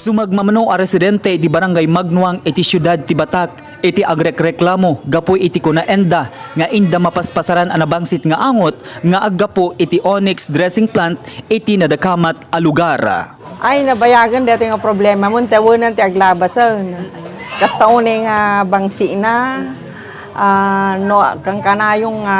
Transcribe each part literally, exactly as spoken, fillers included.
Sumagmamano a residente iti Barangay Magnuang iti siudad ti Batac iti agrekreklamo gapu iti kunaenda nga inda mapaspasaran a nabangsit nga angot nga aggapu iti Onyx dressing plant iti nadakamat a lugar. Ay, nabayagen daytoy nga problema, mantawenen ti aglabasen. Kasta unay nga bangsina, ah, no, kankanayon nga,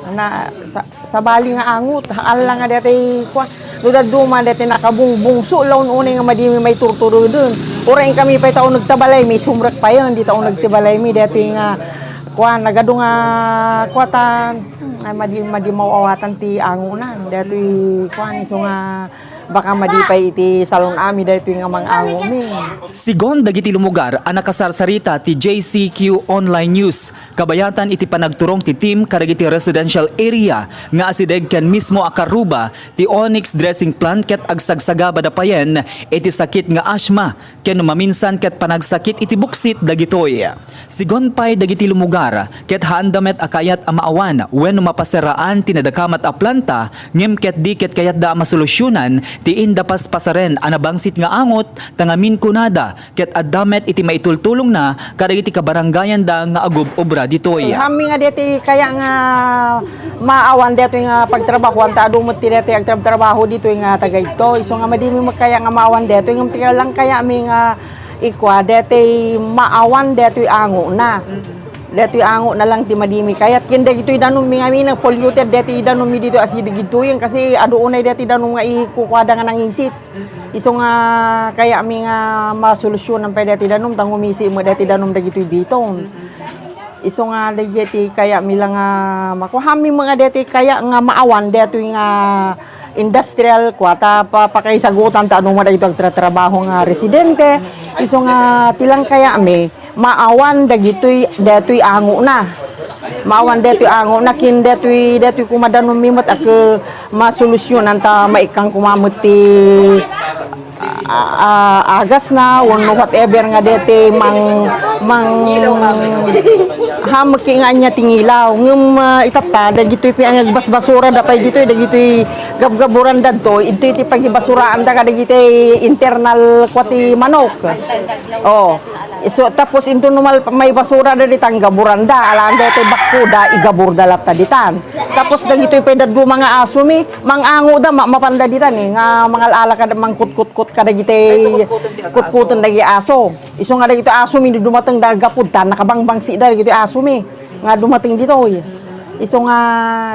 na, sa, sabali nga angot, alla nga daytoy, kua, no dadduma daytoy nakabungbungso, laun unay nga madi mi maiturturuden. Uray kami pay ta uneg ta balaymi, sumrek payen, dita uneg ti balaymi, daytoy nga, kua, nagadu nga, kua, ta, ay, madi, madi maawatan ti angonan, daytoy, kua, isu nga, baka madi pay iti salun-ami daytoy nga mang-angomi. Sigon dagiti lumugar a nakasarsarita ti J C Q Online News, kabayatan iti panagturong ti team kadagiti residential area nga asideg ken mismo a karuba ti Onyx dressing plant ket agsagsagabada payen iti sakit nga asma ken no maminsan ket panagsakit iti buksit dagitoy. Sigon pay dagiti lumugar, ket haanda met a kayat a maawan wenno mapasiraan ti nadakamat a planta, ngem ket di ket kayatda a masolusionan ti inda paspasaren a nabangsit nga angot, ta ngamin kunada, ket adda met iti maitultulongna kadagiti kabarangayanda nga agub-obra ditoy. Kami nga deti kaya nga maawan detoy nga pagtrabahoan, ta adu met ti deti agtrabtrabaho ditoy nga taga idto. Isu nga madimi met kaya nga maawan detoy, ngem ti lang kaya mi nga ikua, detoy maawan detoy angona. Detoy angona lang ti madimi kayat. Ken dagitoy danum mi ngamin, polluted detoy danum mi ditoy, asideg ditoy, kasi adu unay detoy danum nga ikukuada nga nangisit. Isu nga kaya mi nga masolusyonan pay deti danum, ta ngumisi met deti danum dagitoy biton. Isu nga dagiti kaya mi la nga makuha mi mga deti kaya nga maawan detoy nga industrial, kuata pa, pakaisagutan ta adu nga dagitoy agtratrabaho nga residente. Isu nga ti lang kaya mi, maawan dagitoy, detoy angona. Maawan detoy angona, ken detoy, detoy kumadanum mi met a ke masolusyonan ta maikkan kuma met ti, a, a, agasna wenno whatever nga deti mang, mang hameki nga ania ti ngilaw. Ngem, a, itatta, dagitoy pay nga agbasbasurada pay ditoy, dagitoy gabgaburan dadtoy, idtoy ti pagibasuraanda kadagiti internal kua ti manok. Oh. Isu, tapos inton no mal-, maibasurada ditan, gaburanda, alaan daytoy bakkoda, igaburda latta ditan. Tapos dagitoy pay dadduma nga aso mi, mang-angoda, ma-, mapanda ditan, eh, nga mangal-ala kada, mangkutkutkot kadagiti, kutkuton dagiti aso. Isu nga dagiti aso mi, no dumatengda gapudta, nakabangbangsida dagiti aso mi, nga dumateng ditoy. Isu nga,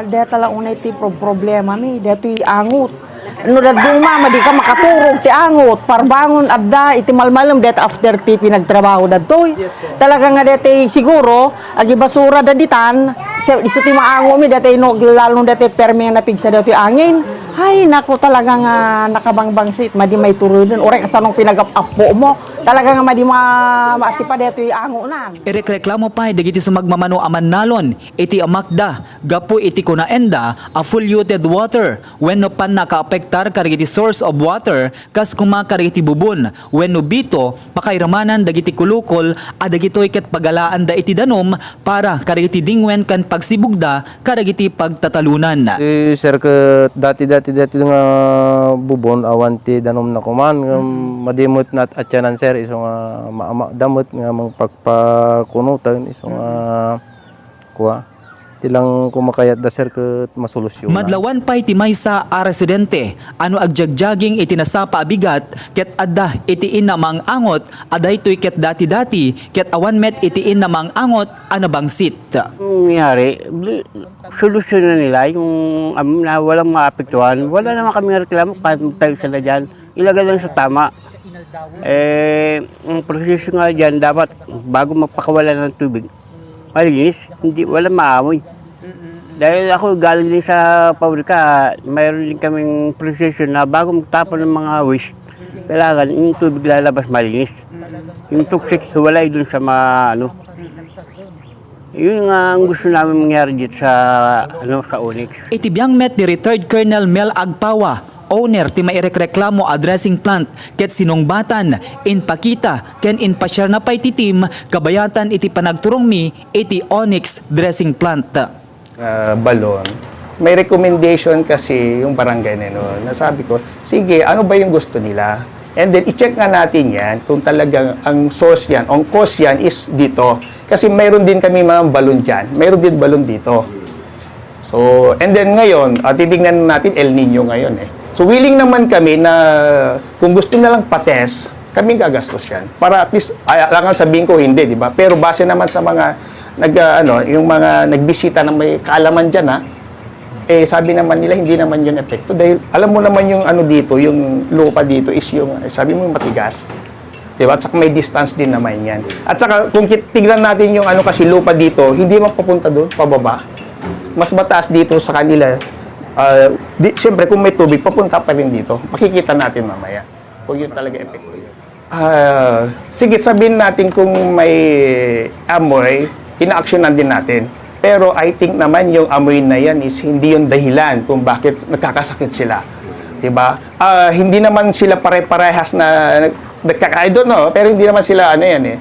deta la unay ti pro-, problema mi, detoy angot. No dadduma, madi ka makaturog ti angot. Parbangon adda iti malmalem deta after ti pinagtrabaho dadtoy. Talaga nga deti siguro, agibasurada ditan, si-, isu ti maangomi deti no lalo deti permi nga napigsa detoy angin. Ay, naku, talaga nga nakabangbangsit, madi maituruden. Uray kasano pinagap-appo mo. Talaga nga madi ma-, maatipa detoy angonan. Irekreklamo pay dagiti sumagmamano a mannalon iti amakda gapu iti kunaenda a polluted water wenno pannakaapektar kadagiti source of water kas koma kadagiti bubon wenno bito, pakairamanan dagiti kulukol a dagitoy ket pagalaanda iti danum para kadagiti dingwen ken pagsibugda kadagiti pagtatalunan. Ti sir ket dati-dati dati nga bubon awan ti danumna koman, ngem madi met nat-, atianan sir, isu nga ma-, ma-, da met nga mangpagpakunoten, isu nga kua, ti lang kumakayat da sir ket masolusyonan. Madlawan pay ti maysa a residente a no agjagjaging iti nasapa a bigat ket adda iti inna mang-angot a daytoy ket dati-dati ket awan met iti inna mang-angot a nabangsit. Nangyari, di-, solusyonan nila yung, um, na walang maapektuhan. Wala naman kami reklamo kahit magtayo sila dyan. Ilagay lang sa tama. Eh, ang proseso nga dyan, dapat bago magpakawala ng tubig, malinis, hindi, wala maamoy. Dahil ako galing din sa pabrika, mayroon din kaming proseso na bago magtapon ng mga waste, kailangan yung tubig lalabas malinis. Yung toxic, hiwalay dun sa mga, ano. Yun nga ang gusto namin mangyari dito sa, ano, sa Onyx. Iti biang met ni Retired Colonel Mel Agpawa, owner ti mairekreklamo a dressing plant, ket sinungbatan, inpakita, ken inpasiarna pay ti team kabayatan iti panagturongmi iti Onyx dressing plant. Ah, balon. May recommendation kasi yung barangay na yun. Nasabi ko, "Sige, ano ba yung gusto nila?" And then, i-check nga natin yan kung talagang ang source yan, ang cause yan is dito. Kasi mayroon din kami mga balon dyan. Mayroon din balon dito. So, and then ngayon, ah, titignan natin El Nino ngayon eh. So, willing naman kami na kung gusto na lang pa-test, kami gagastos yan. Para at least, ay, alangan sabihin ko hindi, di ba? Pero base naman sa mga nag, ah, ano, yung mga nagbisita na may kaalaman dyan, ha, eh, sabi naman nila, hindi naman yun epekto. Dahil alam mo naman yung ano dito, yung lupa dito is yung, eh, sabi mo matigas. Di ba? At saka may distance din naman yan. At saka kung kit- tignan natin yung ano kasi lupa dito, hindi mapapunta doon, pababa. Mas mataas dito sa kanila. Ah, di, siyempre, kung may tubig, papunta pa rin dito. Makikita natin mamaya kung yun talaga epekto yun. Ah, sige, sabihin natin kung may amoy, inaaksyonan din natin. Pero I think naman yung amoy na yan is hindi yung dahilan kung bakit nagkakasakit sila. Di ba? Ah, hindi naman sila pare-parehas na nag-, nagkaka-, I don't know, pero hindi naman sila ano yan eh.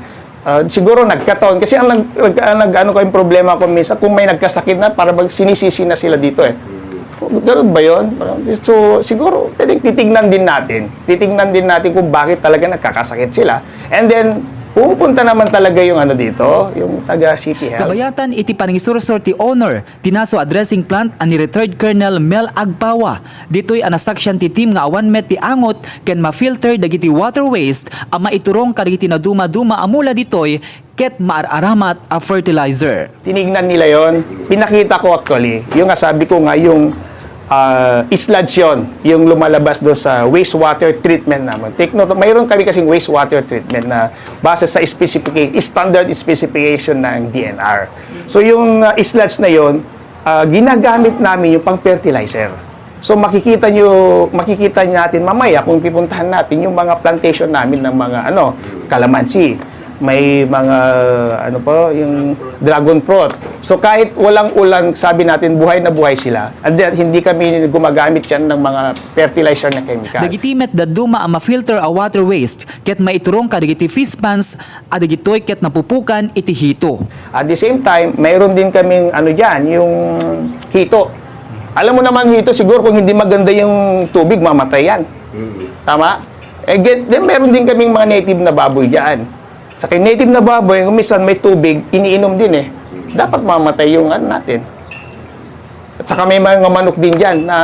Ah, siguro nagkataon. Kasi ang nag-, nag-, ang nag-, ano ko yung problema ko minsan, kung may nagkasakit na, para bang sinisisi na sila dito eh. Ganun ba yun? So, siguro, pwedeng titignan din natin. Titignan din natin kung bakit talaga nagkakasakit sila. And then, pupunta naman talaga yung ano dito, yung taga City Health. Kabayatan iti panangisursor ti owner ti naso a dressing plant a ni Retired Colonel Mel Agpawa. Ditoy a nasaksian ti team nga awan met ti angot ken ma-filter dagiti water waste a maiturong kadagiti naduma-duma a mula ditoy ket maar-aramat a fertilizer. Tinignan nila yon. Pinakita ko actually, yung nga sabi ko nga yung, ah, sludge yun, yung lumalabas do sa wastewater treatment naman. Take note, mayroon kami kasing wastewater treatment na base sa specification, standard specification ng D N R. So yung, ah, sludge na yon, ah, ginagamit namin yung pang-fertilizer. So makikita nyo, makikita natin mamaya kung pipuntahan natin yung mga plantation namin ng mga ano, kalamansi, may mga ano po, yung dragon fruit. So kahit walang ulan, sabi natin buhay na buhay sila. And then hindi kami gumagamit yan ng mga fertilizer na chemical. Dagiti met dadduma a ma-filter a water waste ket maiturong kadagiti fish ponds a dagitoy ket napupukan iti hito. At the same time, mayroon din kaming ano diyan, yung hito. Alam mo naman hito, siguro kung hindi maganda yung tubig, mamatay yan. Mm. Tama? Eh, get, then meron din kaming mga native na baboy diyan. Sa kay native na baboy, kung minsan may tubig, iniinom din eh. Dapat mamatay yung ano natin. At saka may mga manok din diyan na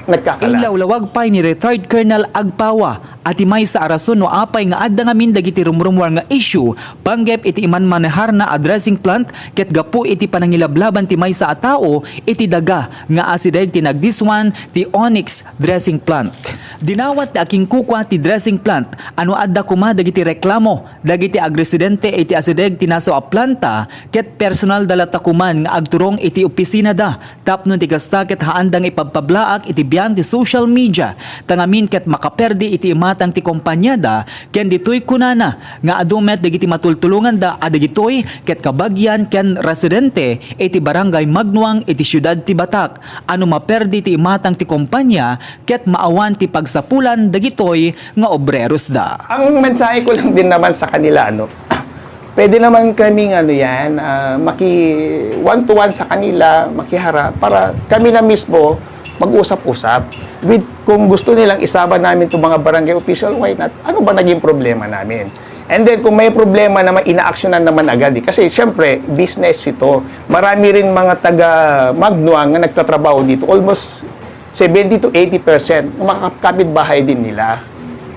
nagkakala. Inlawlawag pay ni Retired Colonel Agpawa a ti maysa a rason no apay nga adda ngamin dagiti rumrumuar nga issue panggep iti imanmaneharna a dressing plant ket gapu iti panangilablaban ti maysa a tao iti daga nga asideg ti nagdiswan ti Onyx dressing plant. Dinawat ti akinkukua ti dressing plant a no adda koma dagiti reklamo dagiti agresidente iti asideg ti naso a planta ket personalda latta koman nga agturong iti opisinada tapno ti kasta ket haanda nga ipabpablaak iti biang ti social media, ta ngamin ket makaperdi iti imatang ti kompaniada, ken ditoy kunana nga adu met dagiti matultulonganda a dagitoy ket kabagian ken residente iti Barangay Magnuang iti siudad ti Batak, a no maperdi ti imatang ti kompania ket maawan ti pagsapulan dagitoy nga obrerosda. Ang mensahe ko lang din naman sa kanila, ano, pwede naman kaming ano yan, ah, maki one to one sa kanila, makiharap, para kami na mismo mag-usap-usap. With, kung gusto nilang isama namin itong mga barangay official, why not? Ano ba naging problema namin? And then, kung may problema naman, inaaksyonan naman agad eh. Kasi, syempre, business ito. Marami rin mga taga Magnuang na nagtatrabaho dito. Almost seventy to eighty percent, mga kap-, kapitbahay din nila.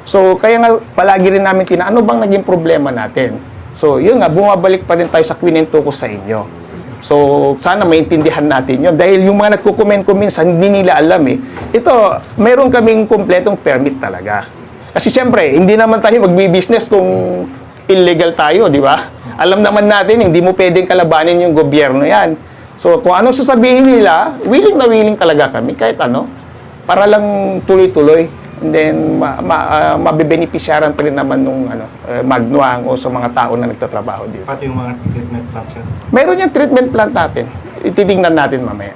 So, kaya nga, palagi rin namin tina-, ano bang naging problema natin? So, yun nga, bumabalik pa rin tayo sa kwento ko sa inyo. So, sana maintindihan natin yun. Dahil yung mga nagko-comment ko minsan, hindi nila alam eh. Ito, mayroon kaming kumpletong permit talaga. Kasi siyempre, hindi naman tayo magbi-business kung illegal tayo, di ba? Alam naman natin, hindi mo pwedeng kalabanin yung gobyerno yan. So, kung anong sasabihin nila, willing na willing talaga kami, kahit ano, para lang tuloy-tuloy. And then, ma-, ma-, ah, mabebenepisyaran pa rin naman nung, ano, eh, Magnuang o sa mga tao na nagtatrabaho dito. Pati yung mga treatment plant, sir? Meron yung treatment plant natin. Ititingnan natin mamaya.